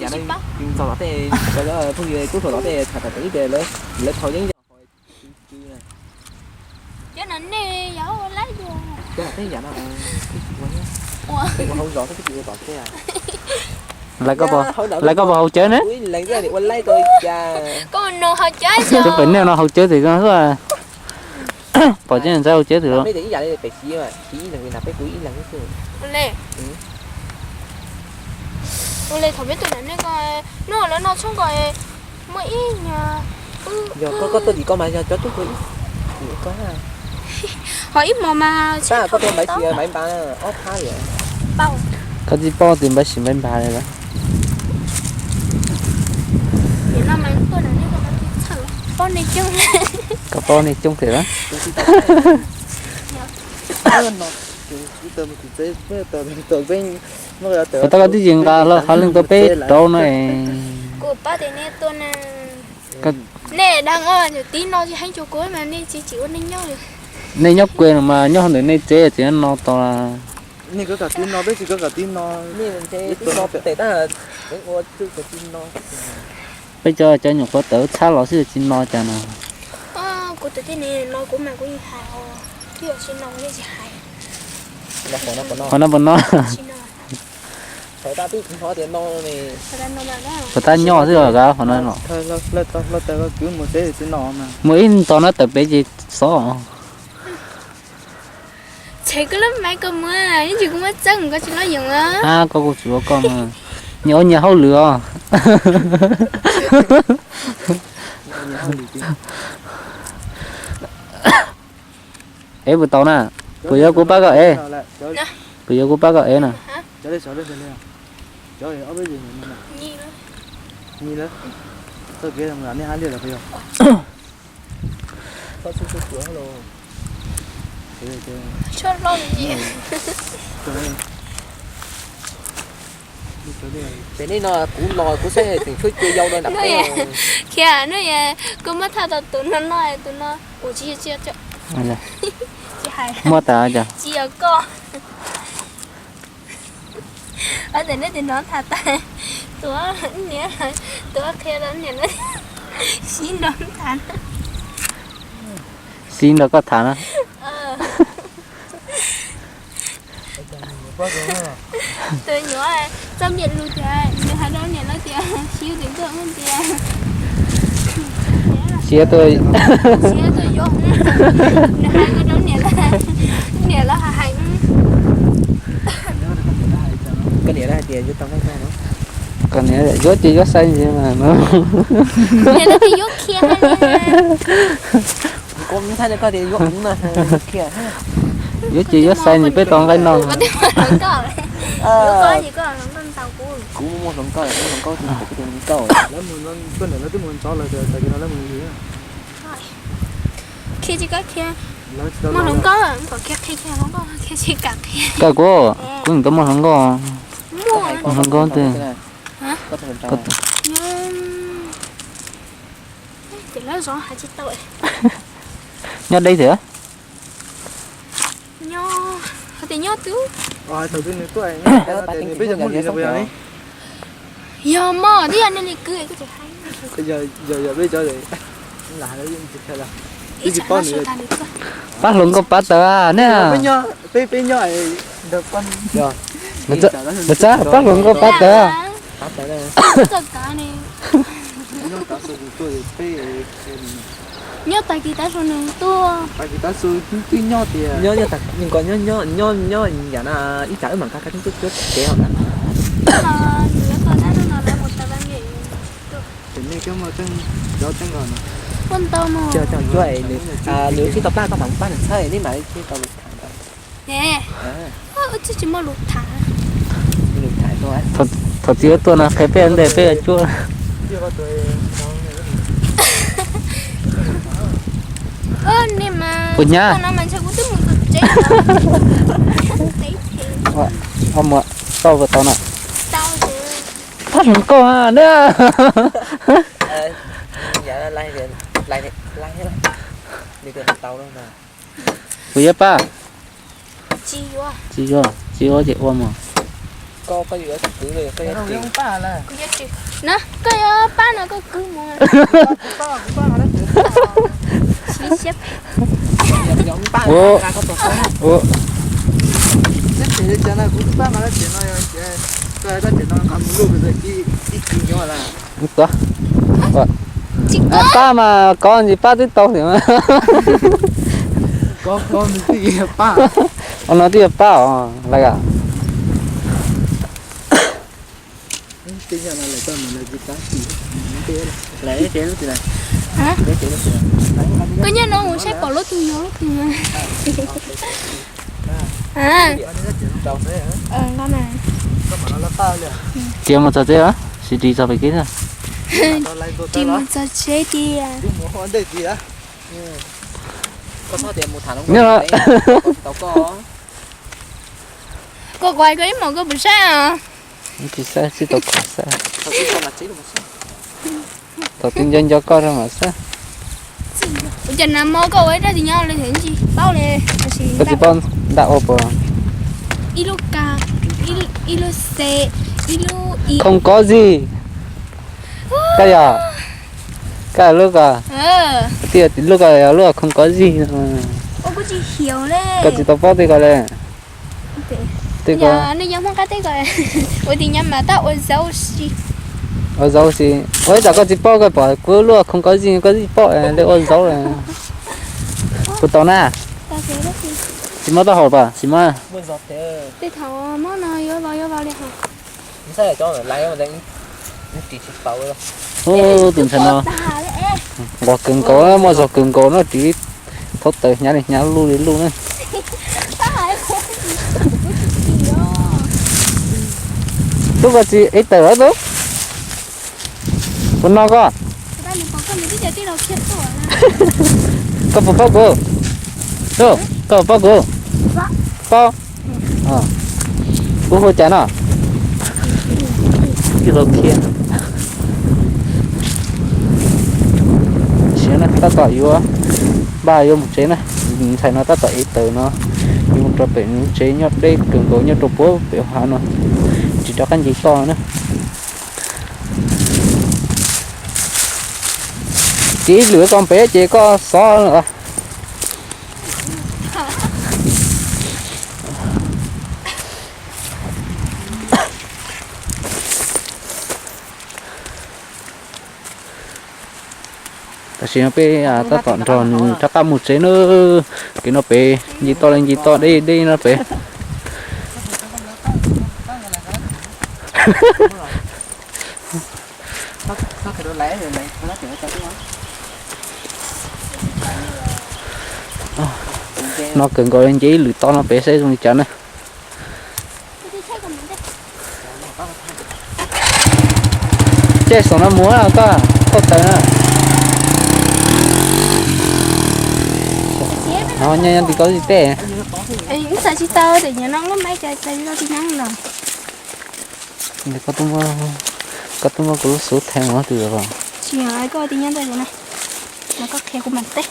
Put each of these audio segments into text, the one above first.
Txog tom tej, phooj ywg tub hluas tom tej tham tham ib pliag lawv thov yeeb yog. Cov no nej yog ua laib dua. Cov no tej yam no, ua hauv zos xwb, twb tsis ua tom tej. Lawv koj puas haus cawv ne? Koj no haus cawv, cov pem nej no haus cawv twm xwb. Pom cov ntxhais haus cawv twm los. Ua le, thaum peb tuaj nram nej ko, hnub lawv noj tshoob ko, muaj ib nyuag, yog koj tuaj tim ko mas yog cov tub hluas ib, ho ib hmos mas koj tuaj Maiv Sis Maiv Npas ob phab li. Koj tsis paub tias Maiv Sis Maiv Npas li los? Koj paub nej coob tiag los? Puas tab koj twb tsis nqa hlo qhov leej tuaj peb rau no es. Nej dag, tib no tsis heev cuag kuv mas nej tsis tsis ua neej nyob. Nej nyob kuv no mas nyob hauv ntawm nej tsev tsis no tos. Nej koj kam tib no, peb tsis koj kam tib no. Peb cov cov nyuam qhuav tawm txhab los xwb tsis no cas no. Kuv tus tij ne no kuv mas kuv yeej hais os, twb yog tsis no nej tsis hais. Qhov no puas no? Puas tab nyob xwb os, qhov no los. Muaj ib ntog no tawm pem ces xov. Txhev koj lub maiv ko muag, ib ntsis kuv muab txeeb koj tsis lob yoom. Ab, koj kuj tsis ua koj mas. Nyias ua nyias hauj lwm os. Ev puas tau na? Puas yuav kuv pab koj ev? Puas yuav kuv pab koj ev na? Pem nej no kuv los kuv saib tseem tshuav cia yau rau nram peb. Khiav no, koj muab tham tau tus no no, tus no kuv tsis, tsis, tsis hais. Muab tas cas tsis yog koj. Ua ntawm nej tus no tham tas, tus niam, tus qhia rau niam na, sib nrog tham. Sib nrog koj tham na. Tus nyuam txoj miam lus tias nws hais rau niam lawv tias siv tus tuaj tias siv tus, siv tus yuav, nws hais rau niam lawv, niam lawv hais. Koj niam lawv hais tias yuav tau nqaij noj no. Koj niam yuav ces yuav sai ntsis mas no. Niam lawv tias yuav khiav. Koj ntxhais koj tias yuav khiav. Yuav ces yuav sai ntsis peb tau nqaij noj. Kuv muaj hluas nkauj, hluas nkauj, lawv mus, koj niam lawv twb mus ntxov lawm, lawv mus yim. Khiav tsis kam khiav. Muaj hluas nkauj kom khiav, khiav tsis kam khiav. Koj kuv, kuv tsis tau muaj hluas nkauj. Muaj hluas nkauj twg? Ces lawv zov hais tsis tau. Nyob deb thiab. Nyob, hais tias nyob twb. Yog mog, twb yog nej li kwv. Pab hluas nkauj pab tawv ne. Pab hluas nkauj pab tawv. Nyob tag kis tav su nws tuaj. Nyob, nyob, nyob, nyob yam na ib tsam wb mam nqa kab tuaj cuab tsev hauv na. Cuab, nws sib tau plab koj mam pab nws txhawb nej mam li sib tau lus tham ntawd. Tsis muaj lus tham. Thaum txiv wb tuaj no qhia peb ntej peb yuav cuab. Puas nyab? Tau puas tau na? Pab hluas nkauj na. Puas yuav pab? Tsis yuav, tsis yuav ces ua mas. Koj, koj yuav kwv los koj yuav tsis? No, koj yuav pab no koj kwv mus. Siab siab. Ua, ua. Tsis pab mas kov ntsis pab twb tau thiab. Ua no twb yog pab os lawm. Koj nyob no mus saib pom lub twg yog lub twg. Cia mus txog tsev, sim ris txog pem kev na. Ris mus txog tsev tiag. Nyob no. Koj quaj koj ib hmos koj puas saib os? Tsis saib, tsis tau kho saib. Thaum twg nco nco koj rau mam saib. Ua cas nag hmo koj ua ib rab txiv nyob li thiab tsis paub li. Koj tsis paub ntaj ua puas? Ib lub ka, ib lub xe, ib lub i. Không có gì. Koj yog, koj lub ko, twb yog lub ko yog lub không có gì no. Koj tsis tau paub tej ko li. Tej ko, nej yog Hmoob qab teb ko, ua tias nyob mas tab ua zaub si. Ua zaub si. Ua ib tsam koj tsis paub koj pom kuv lub không có gì koj tsis paub li ua zaub. Puas tau na? Tsis muab taub hau pas, tsis muab. Tej thaum muab no yuav vau yuav vau li hos. Ub, tus ntxhais no nquag kawg nkaus, muaj zog kawg nkaus no, ris thaub taws hnyav li hnyav, luj li luj na. Tub koj tsis ev taws los tub? Puas no koj? Koj puas paub kuv? Tub, koj puas paub kuv? Paub. Kuv hu cas no? Tij Laug Khiab. Siav na, tab tom yuav npaj yuav mus tsev na. Ntxhais no tab tom ev taws no yuav mus rau pem nws tsev nyob deb kawg nkaus nyob rau puag pem hav no, tsis rov qab nce toj na. Ces ib lwm koj pem ces koj xov. Tam sim no peb tab tom nrog nws rov qab mus tsev na. Kev no pem nce toj li nce toj deb deb no pem. No kawg nkaus li, nce ib lwm toj no pem saib zoo li cas na. Caij saum no mus koj, thauj taws na. No nyob nyob tim koj tsis tej. Txais tsis tau, txais nyob no lub maiv cas txais tsis tau tsis nyob no. Koj twb muab kuv lub xub thaiv mus twg los? Tsis yog, koj twb nyob ntawm no, koj qhia kuv mas teb.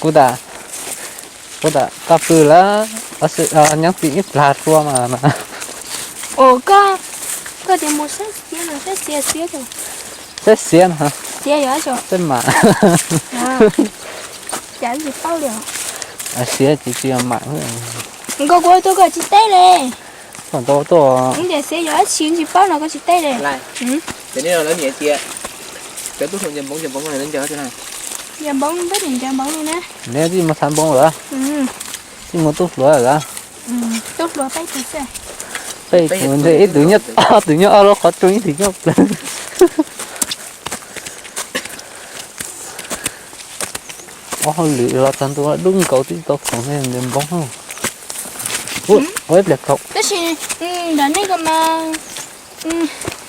Kuv tas, kuv tas koj pw lawm, nyob tim ib plag hlua mas. Ua koj, koj tias mus saib xiav no, saib xiav xiav. Saib xiav no, saib mam. Cas tsis paub li. Xiav ces tsis yog mam. Nkauj kuv tuaj koj tsis teb li. Koj tau tuaj. Tias xiav yog dab tsi tsis paub no koj tsis teb li. Ces nej lawv niam tias cov tub hluas ncaws npoo ncaws npoo no ncaws ncaws npoo peb niam ncaws npoo li na. Neb tsis mus txhais npoo lawm? Tsis mus tub hluas lawm? Tub hluas peb tus xwb. Peb tus, ib tus nyob, ob tus nyob ob lub qhov rooj, ib tus nyob plawv. Ob hauj lwm los tag ntua dub nkaus twb tau khoom ncaws npoo. Ua ib pliag kaum. Tab sis nram nej ko mas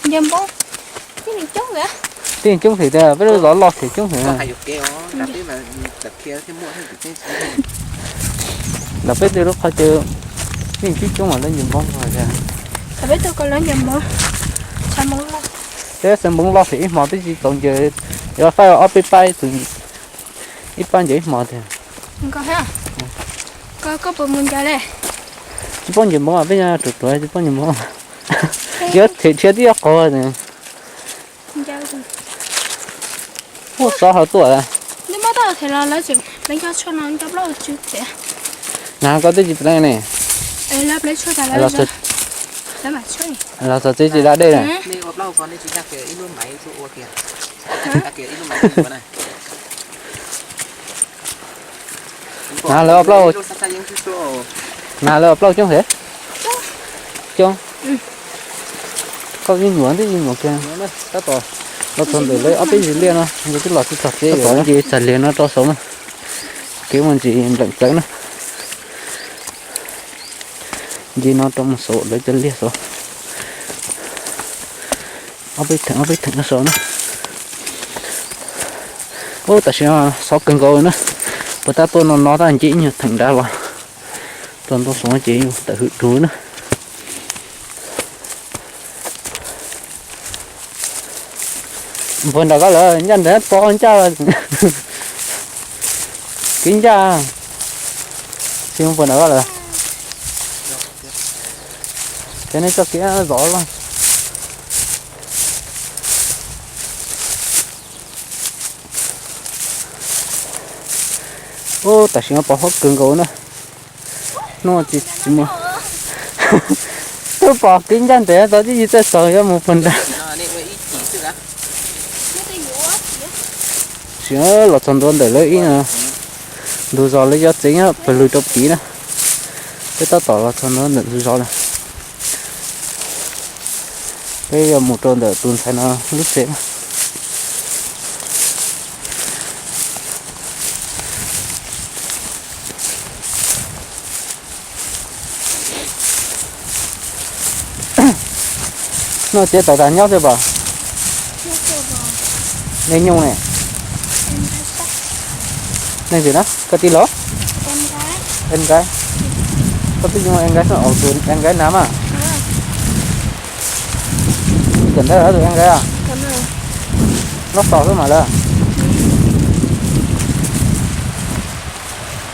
ncaws npoo tib neeg coob thiab. Tib neeg coob thiab tiag, peb lub zos loj thiab coob thiab. Ntawm peb tej lub qhov chaw tib neeg coob coob mas lawv ncaws npoo. Peb tug ko lawv ncaws npoo, txhais npoo loj. Peb txhais npoo loj thiab ib hmo twb tsis tau ncaws, yuav faib ob peb pab, ib pab ncaws ib hmo tiag. Koj puas mus ncaws li? Tsis paub ncaws npoo, peb nyob ruam ruam tsis paub ncaws npoo. Yuav them dhia twb yuav qaug. Hu xov hauv tuaj. Nag koj twb tsis pleev ne. Los txog tsev tsis da dej na. Nag lawv ua plaub, nag lawv ua coob heev. Coob. Koj ib nyuam ntij ib nyuam kiag. Tab tom los txog ntawm lawv ob peb zis liaj no, nkawd twb los txog tsev, ces txav liag no rau saud na. Kev mus ntsis npleem plawv na. Nce no rau mus saud lawv cov liaj saud. Ob peb theem ob peb theem no saud na. Ub, tam sim no xov kawg nkaus na. Puas tab tuaj no no tab nce ib nyuag theem nrad los rau ntoo saud ces yus tawm hwm dua na. Npuag nram koj lawm, ncaj nram pov ncaj. Kev ncaj. Tsis npuag nram koj lawm. Ces nej txoj kev zov los. Ub, tam sim no pos huab kawg nkaus na. Hnub tsis tsis muaj. Twb pom kev ncaj ntev tau tib yig txawj txaus yuav mus puag nrad. Sim los txog ntua ntawm lawv ib ntug zos lawv cov tsev nyob pawg lug rau pem na. Peb tab tom los txog ntua ntawm ntug zos lawm. Peb yuav mus rau ntawm tus ntxhais no lub tsev na. Noj tsiab tau tas nyob xwb pom. Nej nyuj ne? Leej twg na? Koj tij laug? Em gái. Koj twb nyuj em gái xwb, tus em gái nav mas. Cov ntawd tus em gái os. Noj tos xwb mas lawm.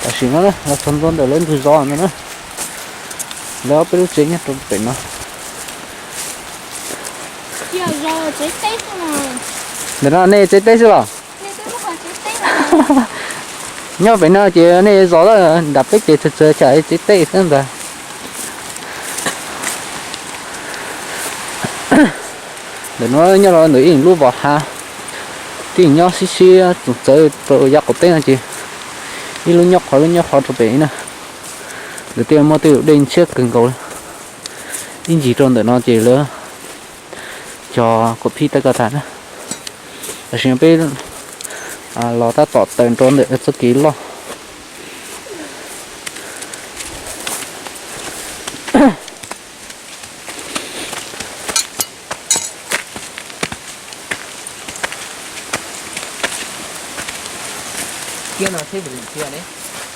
Tam sim no los txog ntua ntawm lawv ntug zos ntawd na. Lawv ob peb lub tsev nyob rau pem no. Ntawm no nej tsev teb xwb los? Nyob pem no ces nej zov nram peb ces txawv txawv cas tsev teb xwb ntag. Ntawm no nyob rau ntawm ib lub vos hav, tib nyob sib sib txawv rau yav qaum teb no ces ib lub nyob qhov lub nyob qhov rau pem na. Ntawm tej muaj tej dej ntshiab kawg nkaus li. Ib ntsis rau ntawm no ces lawv cog kua phib tawb ko tag na. Tam sim no peb los tab tom tawm nrov ntawm txoj kev loj.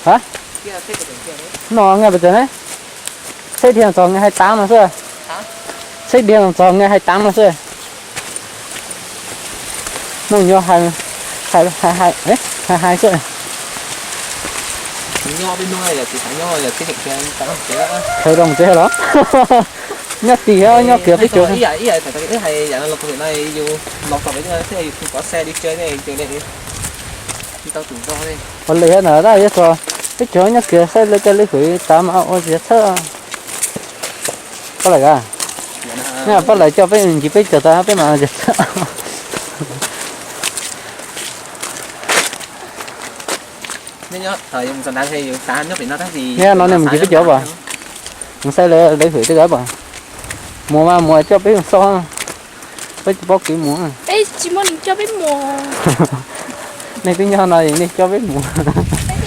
Hả? Nó nghe bây giờ đấy. Xếp đi hàng giò nghe hai tám mà xưa. Xếp đi hàng giò nghe hai tám mà xưa. Nó nhớ hai, hai, hai, hai, ấy, hai hai xưa. Nyob peb hnub yog tsis xav nyob yog tib neeg kiag tau ces lawm. Thawj rau mus tsev lawm. Nyob tim nyob kiag peb caug. Ib yam, ib yam thaum wb hais yam no los kuv vim no yus los txog pem thiab yus kov xe đi chơi ne, ces ne tsis tau tus zog ne. Ua li ntawd tab yog txog peb caug nyob kiag saib lawv caij lawv hwm tas mas ua tsis txhawb. Pab lawm a? Pab lawm coj peb ncig peb caug tas peb mas tsis txhawb. Nyob no nej mus ncig peb caug pas, mus saib lawv lawv hwm tej ko pas. Mus mas mus coj peb mus xauj, peb tsis paub kev mus. Nej twb nyob no nej coj peb mus.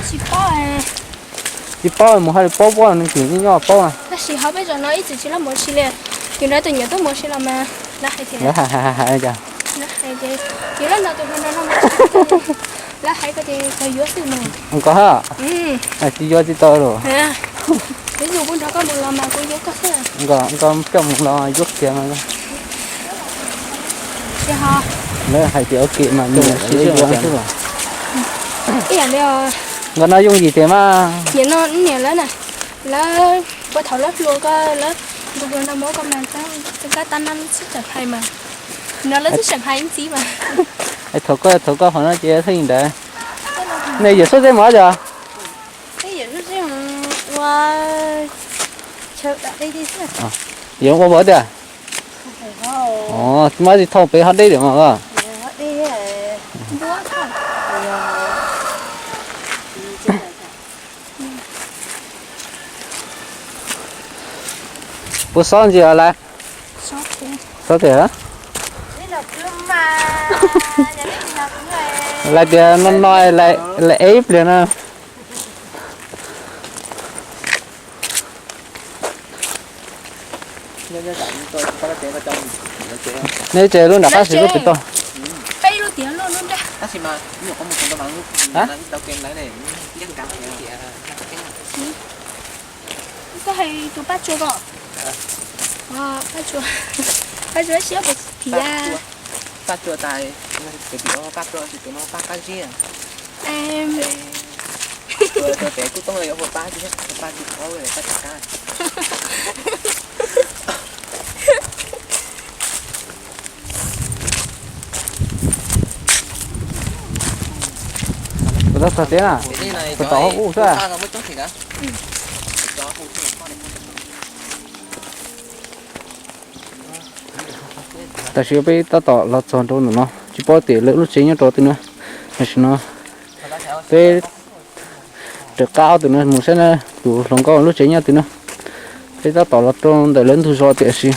Tsis paub mus hais li paub, paub nws tim nyob nyob paub. Tab sis hauv peb zos no ib txwm tsis loj mus si li, yus ntawd tus nyuam tub mus si los mas lawv hais tias, lawv hais hais hais cas, lawv hais tias, yus loj no tus hluas nraug no mus si, lawv hais ko tias koj yuav xwb mas. Koj ha, tsis yuav tsis tau los. Kuv yus kuv nrog koj mus los mas kuv yuav koj xwb. Koj coj mus los yuav kiag mas. Lawv hais tias ua ke mas nyiam siv xwb los. Ib yam li nkawd no yooj yim tiag mas. Nim no niam lawv na, lawv Puag thaum lawv hluas ko, lawv hluas no muab ko mas, koj tab nab xwb tseem hais mas, no lawv xwb tseem hais ib ntxiv mas. Thaum koj, thaum koj hluas no ces thaj yeej ntawd. Nej yawm Suab Txeb mus dab tsi? Yawm ua vauv tiag. Tsis muaj dab tsi thauj pem hov deb lawm mas. Puas xob ntsis lawm? Xob tiag. Lawv tias no no lawv ev ib pliag no. Nej tsev lub nram qab sis lub pem toj. Koj hais tus Paj Tsua ko. Paj Tsua, Paj Tsua siab puas thiab? Paj Tsua tas, tus no Paj Tsua, tus no Paj Qab Zib. Tus pem kuj toob yuav hu Paj thiab, Paj Tsua, Paj Tsua Kab. Kuv tab txog tiab na, kuv tom ub xwb. Tam sim peb tab tom los txog rau ntawm no, tsis paub tias lawv lub tsev nyob rau twg na. Tam sim no peb raws qab ob tug no mus saib na, tus hluas nkauj lub tsev nyob twg na. Peb tab tom los rau ntawm lawv ntug zos tiam sis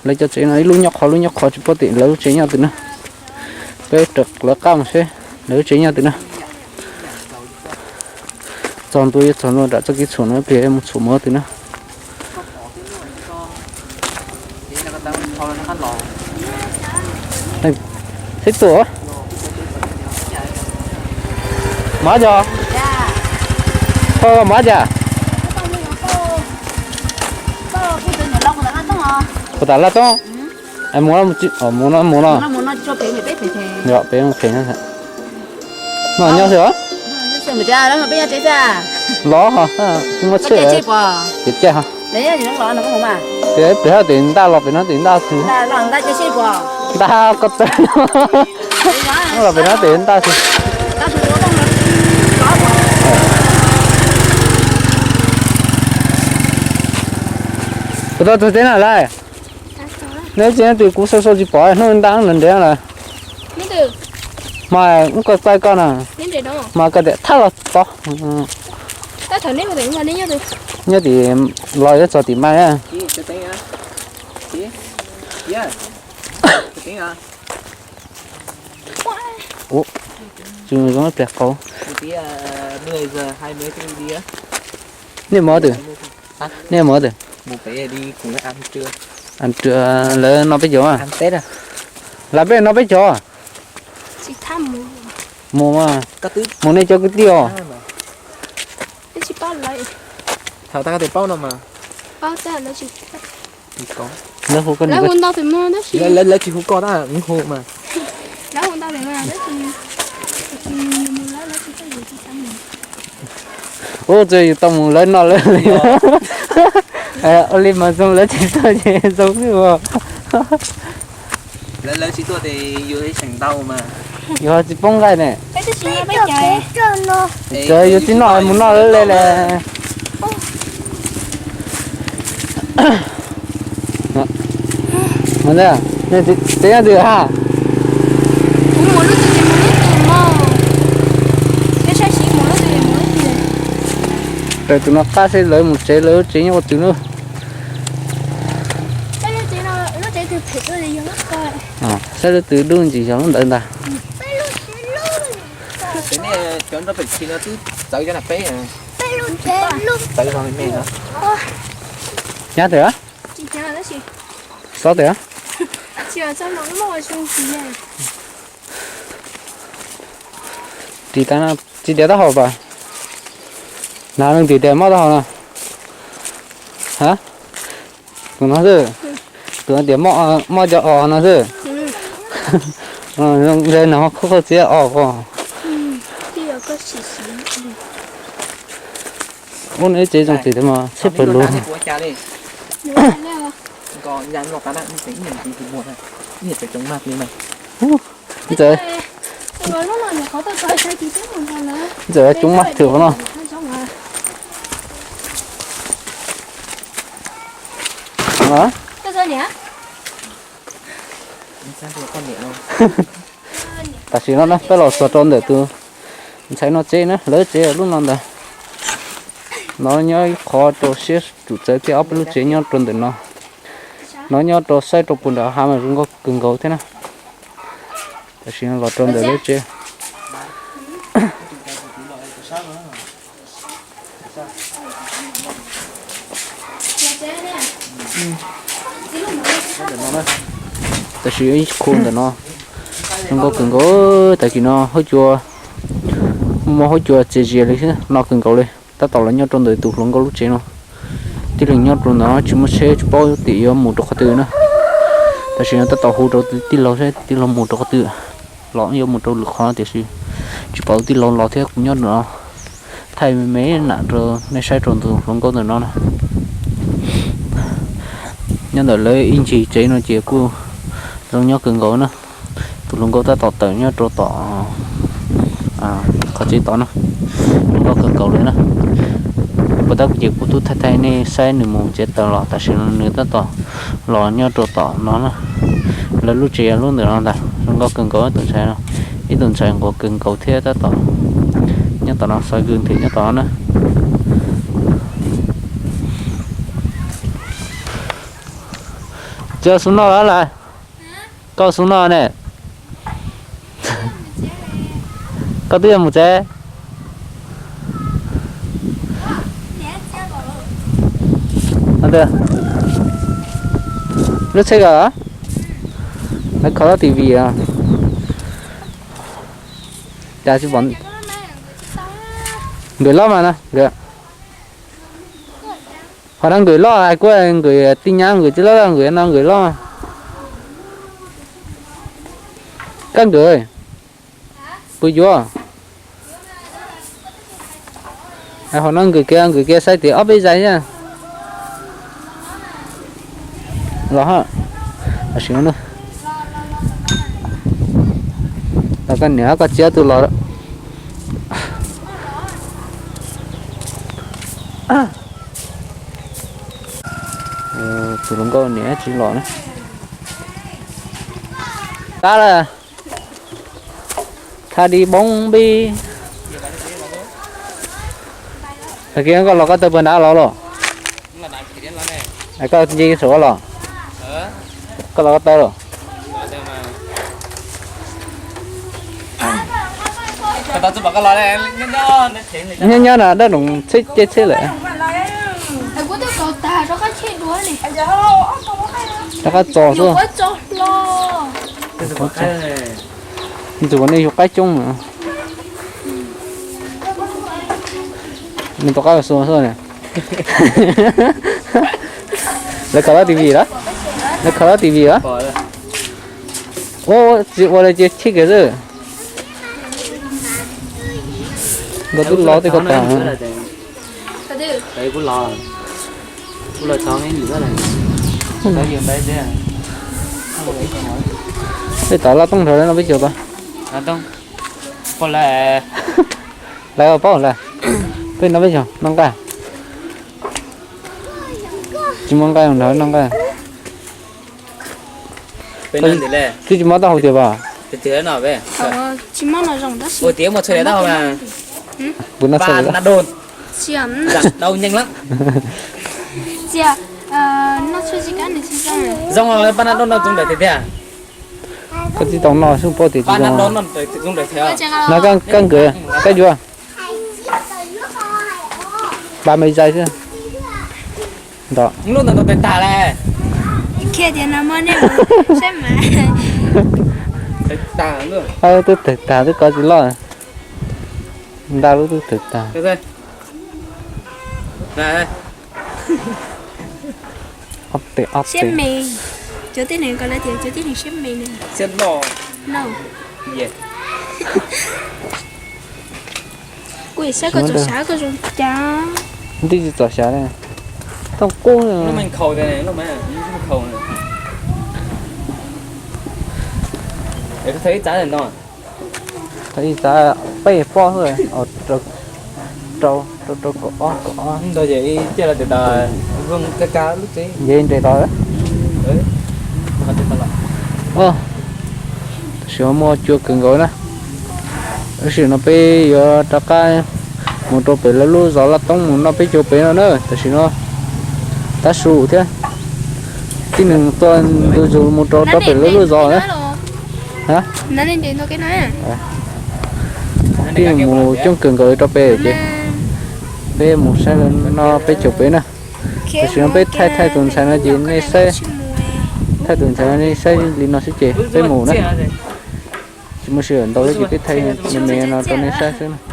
lawv cov tsev no ib lub nyob qhov, lub nyob qhov, tsis paub tias lawv lub tsev nyob twg na. Peb raws lawv qab mus seb lawv lub tsev nyob twg na. Txog ntua yuav txog ntua nram txoj kev txhuam no, peb mus txhuam mus twg na. Seb tuaj, mov cov, koj mov cas? Puas tas laj toob? Mus, mus no, mus no. Pem pem no noj nyob xwb os. Los ho, muaj tsheb ces caij ho. Ces pem hab tes ntaj los pem no tes ntaj xwb. Ntaj koj txawj los pem no tes ntaj xwb. Kuv tau txog teb na lawm. Neb tsev nyob twg kuv sau sau tsis pom, hnub ntaj nrov nrov lawm. Mas ub koj txaij koj na, mas koj tias thab los tod. Nyob tim los yuav txog tim mas. Ub, zoo plig qau. Nej mus twg? Nej mus twg? Lawv no peb caug. Lawv peb no peb caug. Mus, mus nej cov kwv tij os. Lawv hu koj, lawv tsis hu koj tab hu mas. Ub, txawm yus tau mus lawv no lawv li. Ua li mas zoo, lawv tsis tau ces zoo xwb os. Yus tsis poob nqaij ne. Txawm yus tsis noj mus noj lawv li le. Mus ntag, tsev nyob twg ha? Raws tus no qab seb lawv mus tsev, lawv lub tsev nyob ua twg na. Saib lub twg dub ntsis yog lub ntawd ntag. Nyab twg? Xob twg? Ris tas no tsis tias taub hau pas? Na leej twg tias mob taub hau no? Ha? Tus no xwb. Tus no tias mob cov os no xwb. Zoo li no khuj khuj txiav os ko. Ub, neb tsev zoo tiag mas tsheb pawg lug. Ntxawm, ntxawm coob maj twg qhov no. Tam sim no na peb los txog rau ntawm tus ntxhais no tsev na, lawv tsev lub no ntag. No nyob ib qho rau siab tsum txawv thiab ob peb lub tsev nyob rau ntawm no. No nyob rau saib rau puag nram hav mas zoo nkauj kawg nkaus thiab na. Tam sim no los rau ntawm lub tsev. Tam sim ib khu ntawm no zoo nkauj kawg nkaus, tam sim no huab cua, muaj huab cua txias zias li xwb no kawg nkaus li. Tab tom los nyob rau ntawm tus hluas nkauj lub tsev no. Tib leeg nyob rau ntawm no tsis muaj tsheb tsis paub tim yuav mus rau qhov twg na. Tam sim no tab tom hu rau tus tij laug saib tus tij laug mus rau qhov twg, los yuav mus rau lwm qhov tiam sis tsis pom tus tij laug los thiab kuv nyob ntawm no thaij me me na rau nej saib rau tus hluas nkauj ntawm no na. Nyob ntawm lawv ib ncig tsev no ces kuj zoo nyob kawg nkaus na. Tus hluas nkauj tab tom tawm nyob rau tom qhov tsev tod na, zoo nkauj kawg nkaus li na. Puas tab kuv ces kuv twb thaij thaij nej saib nws mus tsev taws los tam sim no nws tab tom los nyob rau tom no na. Lawv lub tsev lub ntawm no ntag, zoo nkauj kawg nkaus ib tus ntxhais no, ib tus ntxhais nquag kawg nkaus thiab tab tom nyob tom no xov gw nthwm nyob tom no na. Tsis ua xub noj los lawm? Koj ua xub noj ne? Koj twb yuav mus tsev. Lub tsheb koj, kho lub T V a. Cas tsis pom nkws loj mas no nkws. Qhov no nkws loj hais kuj nkws tij nyab nkws tsis loj, nkws no nkws loj. Koj nkws, puas yuav? Hos no nkws kiag, nkws kiag saib tias ob peb zais thiab. Los, los koj niam koj txiv ob tug los. Tus hluas nkauj niam tsis los na. Tab lawm. Tha di boob npib. Tag kis koj los koj taw puag nrad los los? Koj nce saum koj los? Koj los koj taw los? Nyob nyob no dab room tsheb ce tsheb lawm. Rov qab txo xwb. Ntxim ua nej yug qaib coob. Nws rov qab xu xwb. Lawv kho lab T V lawm. Lawv kho lab T V lawm. Ua tsis ua li ces chij kiag xwb. Nkawd twb los tej ko tas. Tej tom laj tooj nrog no peb xyuas tau. Lawv paub lawm. Peb no peb xyuas noj nqaij. Tsis muaj nqaij nrog noj nqaij. Twb tsis muaj taub hau tiag pas? Kuv no txhua li. Zoo li Panadol no zoo tiag tiag. Koj tsis tau noj xwb paub tias tsis zoo. No koj nkawd koj yuav ba me zais xwb. Ntawm lub ntawd tawg tag lawm. Khiav tias no muaj nej saib mas. Twb tawg tag twb kov tsis loj. Nta lub twb tawg tag. Ob tes ob tes. Cov tib neeg ko lawv tias cov tib neeg siab me ne. Kuv saib koj tsuas sav koj zoo cas. Twb tsis txog xya li. Thooj qub. Thaum ib txav peb pob xwb, rau rau kaum ob kaum ob. Nce nres tod. Tam sim no muaj cua kawg nkaus na. Tab sis no peb yuav rov qab mus rau pem lawv lub zos Laj Toob mus noj peb caug pem no na. Tam sim no tav su thiab, tib neeg tuaj ntu zus mus rau rau pem lawv lub zos na. Tib neeg mus coob kawg nkaus rau pem ces peb mus saib lawv noj peb caug pem na. Tam sim no peb thaij thaij tus ntxhais no ces nej saib, thaij tus ntxhais no nej saib li no xwb ces peb mus na. Tsis muaj sij hawm ntau li ces peb thaij me me no rau nej saib xwb na.